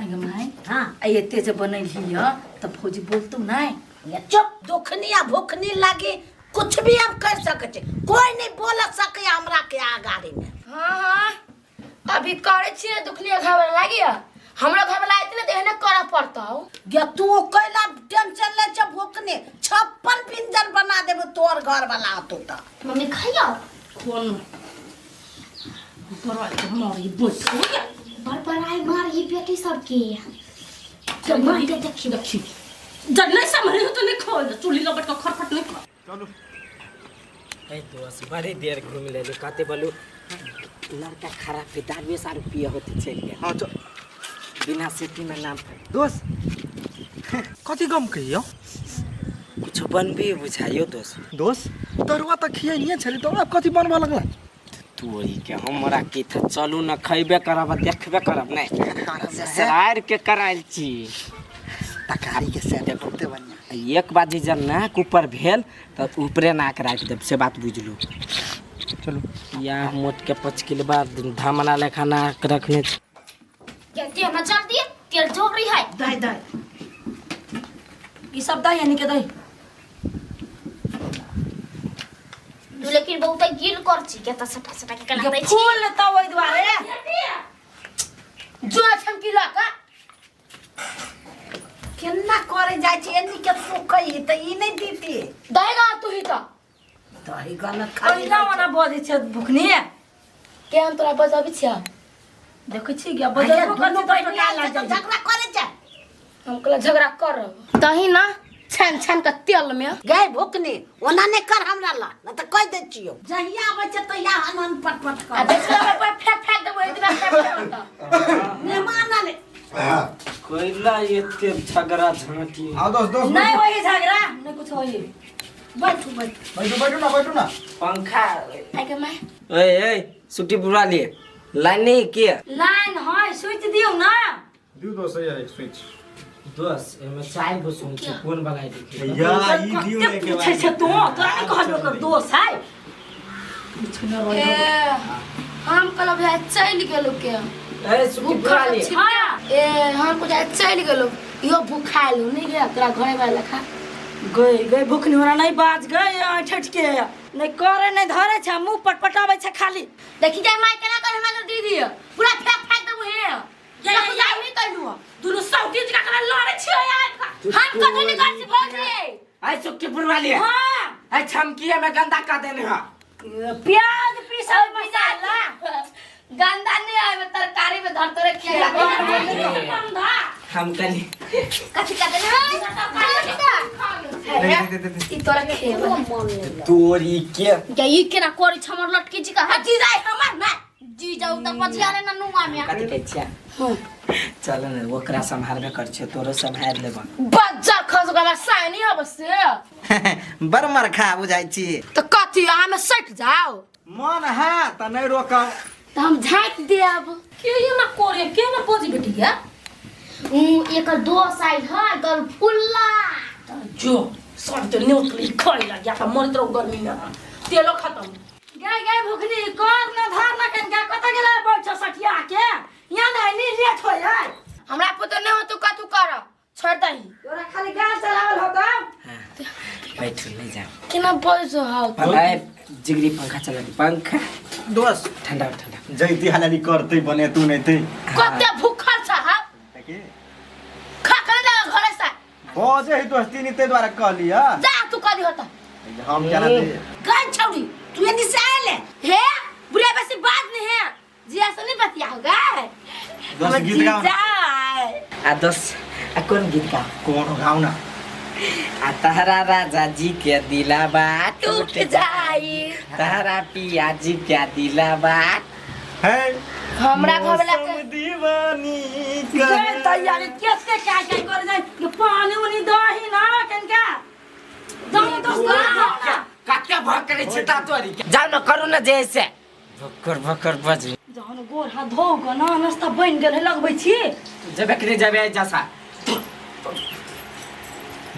आगे माय। हाँ। आ एते जे बनैलही ह तऽ भौजी बोलतौ नहि? ये चुप, दुखनी आ भूखनी लागी कुछ भी हम कर सके छी, कोई नहीं बोल सके हमरा के आगाड़ी में। हाँ हाँ, अभी करे छियै दुखनी घबरा लागी है। हमरा घबरा लागत ने तऽ एहने करऽ पड़तौ। गे तू कैला टेंशन ले छ भूखनी, 56 व्यंजन बना देबो तोर घर वाला होतो त। मम्मी खइयो। कोन बड़ा के मारी बैठो या। बड़बड़ाई मार ही बेटी सबके। चल मार के देखी देखी। जब नहीं संभली हो तो नहीं खोल, चूल्ही लपट के खटखट नहीं कर। चलू। ए दोस्त, बड़ी देर घूम लेली, कते बोलू लड़का खराब है, दारू सारू पिए होते चल गया। हाँ चल। बिना सेटी में नाम पर। दोस्त कथी गम कहियो? कुछ बनबे बुझाइयो दोस्त। दोस्त तरुआ त खियाइए छली तो अब कथी बनबा लगला? तोरी के हमरा की था, चलू न खइबे करब देखबे करब नहीं ससुरार के कराइल छी। तरकारी के सेट बहुते बढ़िया। एक बाजी जब नाक ऊपर भेल त ऊपरे नाक राखि देब, से बात बुझलू। चलू। या मोट के पचकिलबा धमना लेखा नाक रखने छी। जल्दी हमरा जल्दी तेल जोड़ रही है। दही दही ई सब दही यानी के दही। तू लेकिन बहुत गिल कर छी के त सटा सटा के कना दै छी। फूल त ओइ दुआरे जो छमकी लका केना करे जाय छी एनी के सुखै त ई नहीं दीती। दहेगा तू ही त दही गलत खाई। ओहिना ओना बजै छै भुखनी। के हम तोरा बजाबी छिया? देखै छी गे बजबो दुनू करै छै बहिनी टका आयल लाग छै तऽ जाइ छै। झगड़ा करे छै। हम कहला झगड़ा कर तही ना छान छान के तेल में। गए भुखनी ओना नहीं कर हमरा ला, न त कह दे छियो। जहिया आबै छै तहिया हन हन पटपट कर। आ देखला पर फेंक फेंक देबो एक दिन फेंक देबो त। मेहमान आले। कोइला एते झगड़ा झांटी। आओ दोस्त दोस्त नहीं होई झगड़ा, नहीं कुछ होई। बैठू बैठू बैठू बैठू ना बैठू ना। पंखा आइ के my. ओए ओए सुटी बुरा लिए लाइन नहीं के? लाइन है, स्विच दियौ ना। दिउ दोस्त है स्विच। दोस्त एमे चाय गो सुन छी कोन बनाई देखी। या ई दिउ ने के पूछै छै तू, तोरा नहीं कहलो कर दोस्त है। पूछने रही। ए हम कहलो भैया चल गेलो के। ए सुटी बुरा लिए। हां। ए हम को जाय चल गेलो यो भूखाइल नहीं गया तोरा घरे वाला खा। गई गई भूखनी होना नहीं बाज गई ठठ के नहीं करे नहीं धरे छै, मुंह पटपटाबै छै खाली। देखी जाय my केना कर हमरा दीदी पूरा फेंक फेंक देबो हे। या या या नहीं कहलु दुनू सौती जका करा लड़े छियै यार। हम कथि नहीं कर छी भौजी। आई सुट्टी बुरा लिए। हां। आई छमकी में गंदा का देने हा। प्याज पीसल मसाला गंदा नहीं आवे तरकारी में धर तोरे खिया। हम कनी कथि का देने है? दे दे दे ई तोरा खेबो तोरी के या ई केना करै छ हमर लटकी जी का? जी जाय हमर ना जी जाऊ त पछिया रे ना नुआ में। कथि कहै छियै? चल ने ओकरा सम्हारबे कर छियै, तोरो सम्हार लेब। बज्जर खस गला साय नहीं हब से। बड़ मरखा बुझाइ छी। त कथि अहाँ में सट जाओ। मन है त नहीं रोकब। त हम झाँक देब। के ये ना करे के ना बोजी बेटिया? उ एकर दोस आइल है गलफुल्ला। जो सट तो न्यूटली खाइ लग या त मरत रहो गर्मी में, तेलो खत्म। गए गए भुखनी कर न धर न कनका कत गेला बैठ सठिया के यहाँ नहीं नी लेट होय है। हमरा पता नहीं हो तू कथु कर छोड़ दही। तोरा खाली गाल चलावल होता। बैठू नहीं जाओ। केना बोल हो? ए जिगरी पंखा चला दे पंखा। दोस्त ठंडा ठंडा। जैती हलाली करते बने तू नहीं ते। कते भूखल छ हम? देखी। खा के जा घरे से। बजे ही दोस्ती नहीं ते द्वारा कहली हां। जा तू कदी होता। हम केना दे? गई छौड़ी तू एनी से आयल है? हे बुढ़िया बेसी बात नहीं है जी ऐसा नहीं बतिया होगा। दोस्त गीत गाओ ना। आ दोस्त आ कौन गीत गाओ? कौन गाओ ना? आ तहरा राजा जी के दिलाबा टूट जाई, तहरा पिया जी के दिलाबा है हमरा घर वाला के दीवानी गए तैयारी कैसे क्या क्या कर जाए के पानी उनी दही ना कनका जाओ दोस्त ना। कते भकरे छी ता तोरी के जाओ न करू न जैसे भकर भकर बज। जहन गोर हाथ धो के ना नाश्ता बन गेल है लगबै छी। जबे के नहीं जबे जैसा।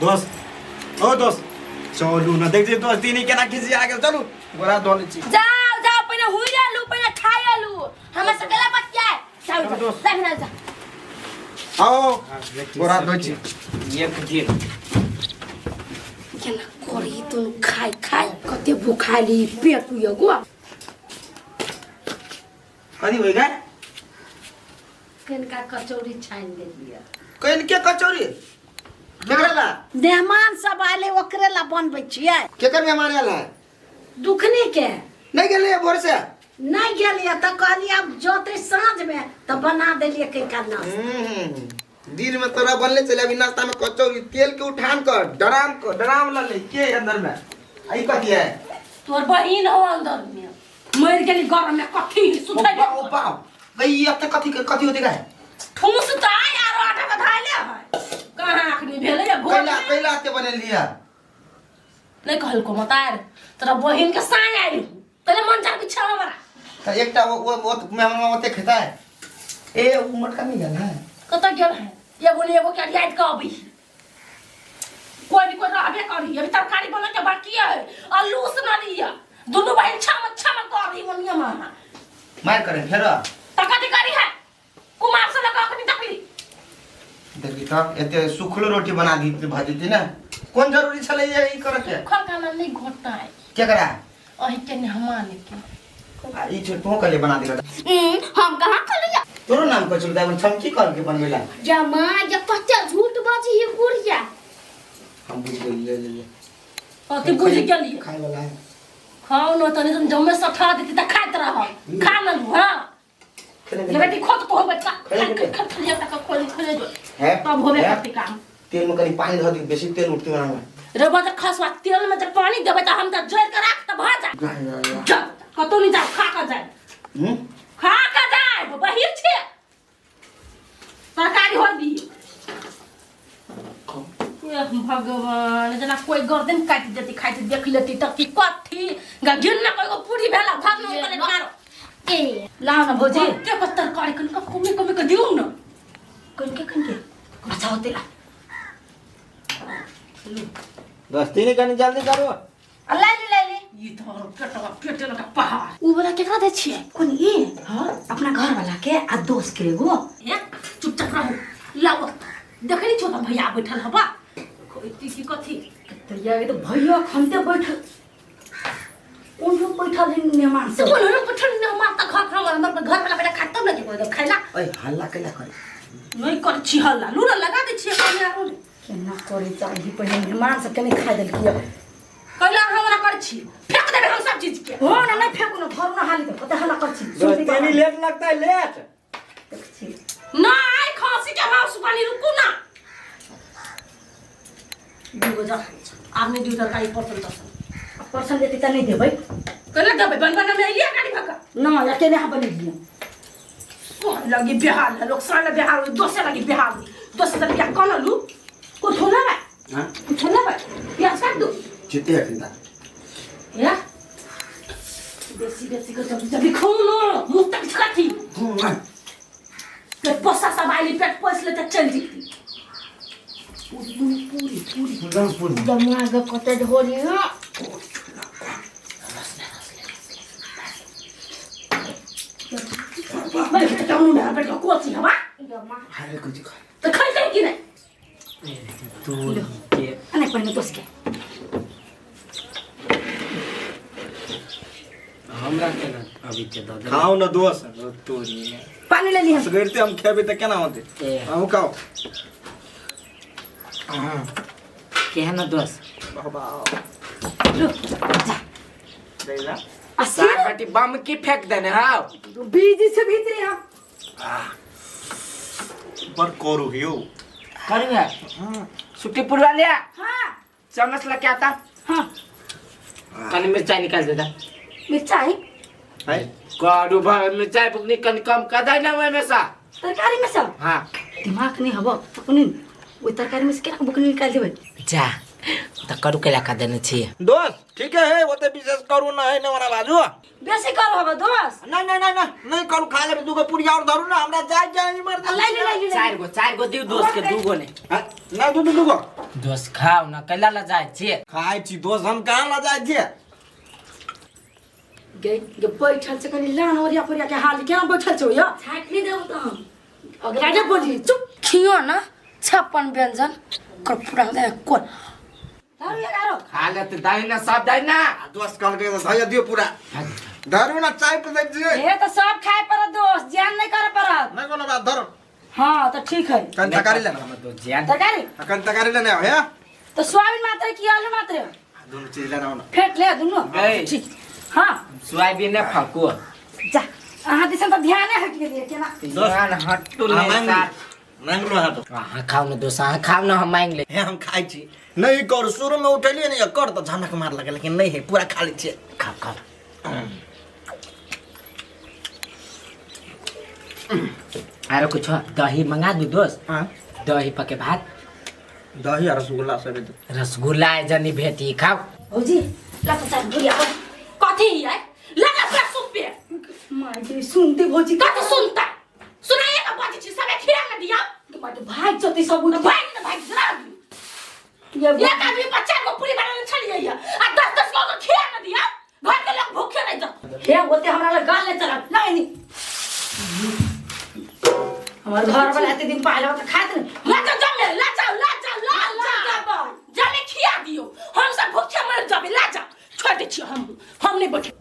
दोस्त ओ दोस्त चलू न देख जे दोस्ती नहीं केना खिसिया आ गेल, चलू गोरा धो लै छी। जाओ जाओ पहिले हुई आलू पहिले खाई आलू हमरा सकला बतिया। जाओ चलो दोस्त। जा जा जा। आओ गोरा धोइ छी एक दिन केना करी तुम खाय खाय कते भूखाली पेट एगो कथी होइ गए कनका कचौड़ी छानि देलियै। कनके कचौड़ी केकरा ला? मेहमान सब आले ओकरे ला बनबै छियै। केकर मेहमान आयल है? दुखनी के। नहीं गेलै भोर से? नहीं गेलियै तऽ कहलियै आब जोतै साँझ में तऽ बना देलियै कनका नाश्ता। दिन में तोरा बनले चले अभी नाश्ता में कचौड़ी तेल के उठान कर डराम को डराम ल ले के अंदर में आई कथी है? तोर बहिन हो अंदर में मर गेली गरम में कथी सुतै ओ बाप गई अब तक कथी कथी होते का ठूस त आय आरो आटा बधाइले है कहां अखनी भेलै या भोर कैला कैला के बनेलिया नहीं कहल को मतार तोरा बहिन के साँझ आइल तले मन जा बिछा हमरा त एकटा वो वो मेहमान ओते खेता है ए उ मटका नहीं गेल है कत गेल है एगो ने एगो के याद के अबी कोई भी कोई रहबे करी अभी तरकारी बना के बाकी है आलू उसना लिया दोनों बहन छम छम करी मनिया मां मार करे फेर तकती करी है कुमार से लगा अखनी तकली देखी त एते सुखलो रोटी बना दी भाजी थी ना कोन जरूरी छले ये ई करे के खल खाना नहीं घोटा है के करा अही के मेहमान के ई छे तो कले बना दिला हम कहां खलिया तोरो नाम कचुल दाई छमकी कल के बनवेला जमा या कते झूठ बाजी हे गुड़िया हम बुझ गेल ले ले ले कथी बुझ गेली खाए वाला है खाओ न तनी तुम जमे सठा देती त खाइत रह खा न लू हां ले बेटी खोत तो बच्चा खा खा खा तक खोल खोले जो है तब होबे करती काम तेल में कनी पानी धर दी बेसी तेल उठती बनावे रे बजे खसवा तेल में जब पानी देबे त हम त जड़ के राख त भ जा कतो नहीं जा खा के जाए खा के जाए बहिर छे तरकारी हो दी ए भगवान जना कोई गर्दन काट देती खाइत देख लेती त की कथी गिन ना कोई पूरी भेला भात न कले मारो ए लाओ ना भौजी के को तरकारी कन को कमी कमी के दिउ न कन के कन के अच्छा होते ला दस्ती नहीं कनी जल्दी करो ले ले ले ई तोर पेटवा पेट लगा पहाड़ उ वाला केकरा दै छियै कोन ई हां अपना घर वाला के आ दोस्त के एगो ए चुपचाप रहू लाओ देखनी छो त भैया बैठल हबा कोई की कथी तैया के तो भैया खनते बैठल उन लोग बैठल है मेहमान सब सब उन लोग बैठल मेहमान त घर घर हमर घर वाला बेटा खाता न के खाइला ओए हल्ला कैला करे नहीं कर छी हल्ला लूरा लगा दे छी कने आरो केना करे चाही पहिले मेहमान सब के नहीं खाइ देलकिय कैला हमरा कर छी फेंक देबे हम सब चीज के हो ना नहीं फेंकू ना धरू ना हाली त कते हल्ला कर छी दस्ती लेट लगता है लेट देख छी ना आई खांसी के मांस पानी रुकू ना दूगो जा आदमी दू तरकारी परसन तसन परसन देती त नहीं देबै कैला देबै बनबना में अइलिया गाड़ी भका ना अकेले हम बनेलियै लगी बिहार है लोग साले बिहार दोसे लगी बिहार दोसे लगी बिहार कौन लू कुछ ना बा हां कुछ ना बा प्याज काट दो जिते है खिंदा या बेसी बेसी को जब जब खाओ ना मुंह तक छाती पेट पोसा सब आइली पेट पोस लेते चल जीती पूरी पूरी पूरी पूरी दिमाग कते ढोरी है मैं बेटा हूं ना बेटा कोची हवा अरे कुछ खा तो खाई जाए कि नहीं तू के अने पहिले दोस्त के हमरा के ना अभी के दऽ दे खाओ ना दोस्त तोरी ने पानी ले लिहन सगरते हम खेबे त केना होते ए। हम खाओ केहन ना दोस्त बाबा दैला आ साग बाटी बम की फेंक देने हाव बीजी से भीतरी हम पर करू हियो करू है सुट्टी पुरवा लिया हां चम्मच लग के आता हां कनी मिर्चाई निकाल देता मिर्चाई है करू भाई मिर्चाई बुकनी कनी कम कर दे ना ओमे सा तरकारी में सब हां दिमाग नहीं हबो तखनी ओइ तरकारी में से केना बुकनी निकाल देबै जा त करू केला का देने छी दोस्त ठीक है ओते विशेष करू ना है ने वाला बाजू बेसी करू हबो दोस्त नहीं नहीं नहीं नहीं नहीं करू खा लेबे दूगो पूरी और धरू ना हमरा जाय जाय मर ले ले ले चार गो दिउ दोस्त के दूगो ने ना दू दूगो दोस्त खाओ ना कैला ला जाय छी खाय छी दोस्त हम कहां ला जाय छी गे गे बैठल छै कनी लान ओरिया पोरिया के हाल केना बैठल छौ यो छाटनी देबो त हम अगला जे बोली चुप खियो ना 56 व्यंजन कर पूरा दे कोन दारू ये गारो खा ले तो दाई ना सब दाई ना दोस्त कहल के धैया दियो पूरा धरू ना चाय पे दे दियो ये तो सब खाए पड़त दोस्त जान नहीं करे पड़त नहीं कोनो बात धरो हाँ तो ठीक है कन तरकारी लेना हम तो जान तरकारी कन तरकारी लेना है तो सोयाबीन मात्र की आलू मात्र दोनों चीज लेना हो ना फेंट ले दोनों गई। ठीक हाँ सोयाबीन ने फको जा अहाँ दिसन तो ध्यान हट गेलिए केना ध्यान हटू हाँ, ने सार मांग लो हाँ तो अहाँ खाओ ना दोस्त अहाँ खाओ ना हम मांग ले हे हम खाइ छी नहीं कर शुरू में उठेलिए नहीं कर तो झनक मार लगे लेकिन नहीं है पूरा खा लै छियै खाओ खाओ आरो कुछ दही मंगा दू दोस्त हाँ दही पके भात दही और रसगुल्ला सब दे रसगुल्ला जनी भेटी खाओ भौजी ला तो चार बुढ़िया कथी है लगा पूरा सुन पे माय गे सुनते भौजी कथी सुनता सुनाइए का बाजी छी सबे खिया न दिया माय गे भाग जते सब उठ भाग न भाग जरा ये एक आदमी बच्चा को पूरी बनाने छलिए या आ 10 10 को खिया न दिया घर के लोग भूखे रह जात हे होते हमरा लग गाल ले चला नहीं नहीं हमार घर वाला एते दिन पाले तो खात नहीं ला जाओ जमे ला जाओ ला जाओ ला जाओ जमे खिया दियो हम सब भूखे मर जाबे ला जाओ छोड़ दे छी हम नहीं बैठे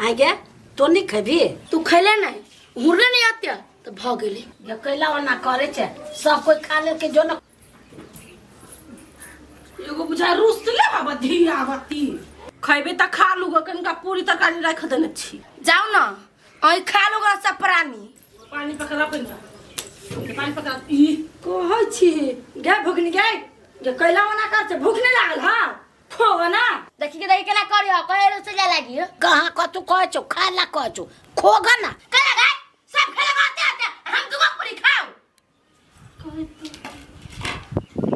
आ गे तो नहीं खेबी तू खैले नहीं हुरले नहीं आते तो भ गेली ये कैला ओना करे छे सब कोई खा ले के जो न एगो बुझा रुस ले बाबा धिया बाती खैबे त खा लूगा कनका पूरी तरकारी राख देने छी जाओ ना अई खा लोग सब प्राणी पानी पकड़ा पहिना पानी पकड़ा ई कहै छी गे भुखनी गे जे कैला ओना कर छे भूख नहीं लागल हां खो ना देखी के देखी केना करियो कहे रो चल लागी कहाँ कतू कहै छौ खाय ला कहै छौ खोगा ना केना गाय सब खेला आते आते हम दुगो पूरी खाओ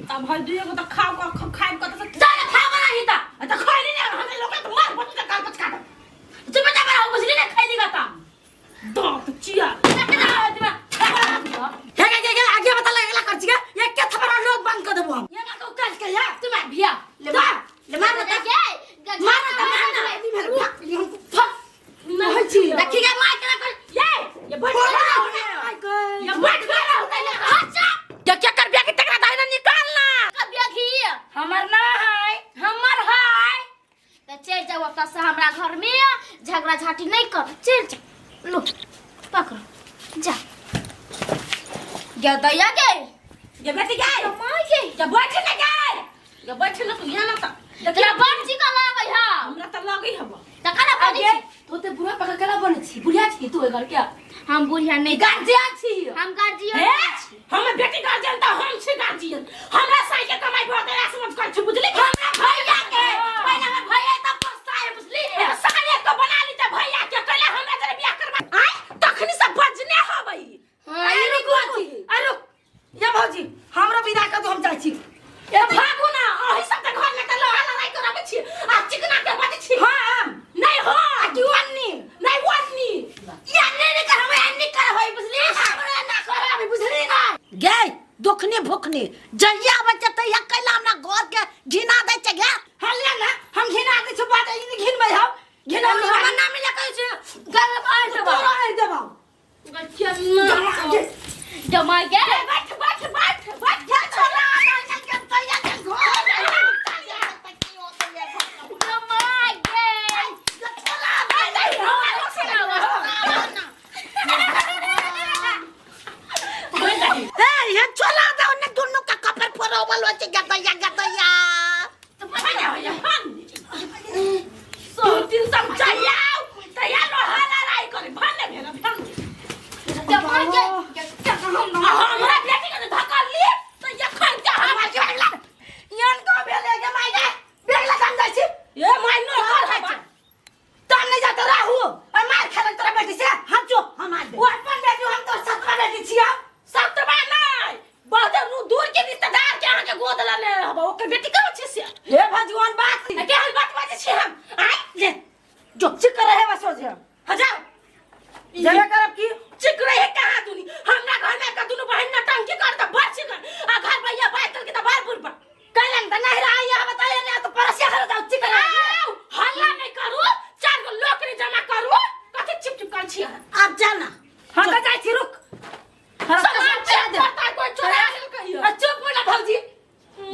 तब भाई दुइयो को त खाओ खाए कत से जा खाओ ना ही त त खैली ना हम लोग त मार बट त काल पचका दे तुम बता बड़ा बुझली ना खैली का त दांत चिया हे गे गे गे आगे बता लगला कर छी गे एक के थपड़ा लोग बंद कर देबो हम ये ना को कल के या तुम भैया ले मार ले मार मार ना के मार ना मार ना कहै छी देखी के मार केना कर ये ये बैठ ये बैठ अच्छा क्या क्या कर बिया के तकरा दाई ना निकालना कब घी हमर ना है हमर है तो चल जाओ अब से हमरा घर में झगड़ा झाटी नहीं कर चल जाओ लो पकड़ो जा गया दैया गे ये बेटी गे माय गे ये बैठ ना गे ये बैठ ना तू यहाँ ना त तोरा बड़ चिकन लागै है हमरा त लगै हब त केना बनै छी तू ते बुढ़ा पकड़ केना बनै छी बुढ़िया छी तू घर के हम बुढ़िया नहीं गार्जियन छी हम गार्जियन हे हमर बेटी गार्जियन त हम छी गार्जियन हमरा साई के कमाई भर के समझ कर छी बुझली हमरा भैया के पहिले हमर भैया त पछताए बुझली साले के बना ली त भैया के कहले हमरा जरे बियाह करबा आय तखनी से बजने हबै हां रुक अरे रुक ये भौजी हमरो विदा कर दो हम जाइ छी ए भागू ना ओही सब त घर में त लोहा लड़ाई कराबै छी आ चिकना के बजै छी हम नहीं हो आ कि वन्नी नहीं वन्नी या नहीं नहीं कर हम नहीं कर होई बुझली हमरा ना कर अभी बुझली ना गे दुखनी भुखनी जहिया आबै छै तहिया कैला हमरा घर के घिना दै छै गे हां ले ना हम घिना दे छी बात ई घिनबै हम घिना हमरा ना मिले कहै छी गरम आइ देबा तोरा आइ देबा जमा गे बैठ बैठ बैठ बैठ जा छोरा जमा गे ए ये चला दो ने दुनू का कपर फोड़ोबल होइ छै गदैया गदैया दू तीन सब चाहिए तैयार लोहा लड़ाई करे भन्ने भेल भन्ने जमा गे हमरा बेटी के धक्का ली त एखन के हमरा के लागला यान को भेले गे माय गे बेगला हम जाइ छी ए my no कर है तम नहीं जाता राहु और मार खेलक तोरा बेटी से हम जो हम आ दे वो अपन बेटी हम तो सतवा बेटी छिया सतवा नहीं बहुत दूर के रिश्तेदार के अहाँ के गोद लेने रहब ओकर बेटी कहाँ छै से हे भगवान बात के हम बात बाजै छी हम आय ले जो चिक रहे बस सोझे हो जाओ जगह करब की चिक रहे कहाँ दुनी हमरा घर में का दुनू बहन नटंकी कर त बड़ चिक आ घर भैया बात कर के त बार बुरबा कैलन त नहीं रहा यहाँ बताइए नहीं तो परसिया घर जाओ चिक रहे आउ हल्ला नहीं कर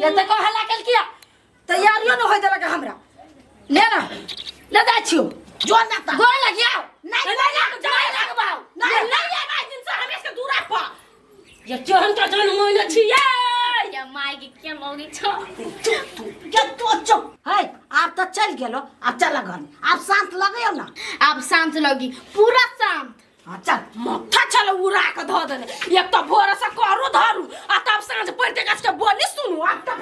एते कहे लागल किया तैयारियो न होय देलक हमरा ले ना ले जाइ छियो जो ना त गोर लगिया नहीं, नहीं लाग जाय लगबाओ नहीं नहीं आइ दिन से हमेश के दूरा पर ये केहन का जन मोइन छियै या माय के के लगी छो के तू चुप है आप तो चल गेलो अब चल घर में आप शांत लगयो ना आब शांत लगी पूरा शांत हाँ चल माथा छल उड़ा के धऽ देने एक तऽ भोर से करू धरू आ तब साँझ पड़ते गाछ के बोली सुनू आब तब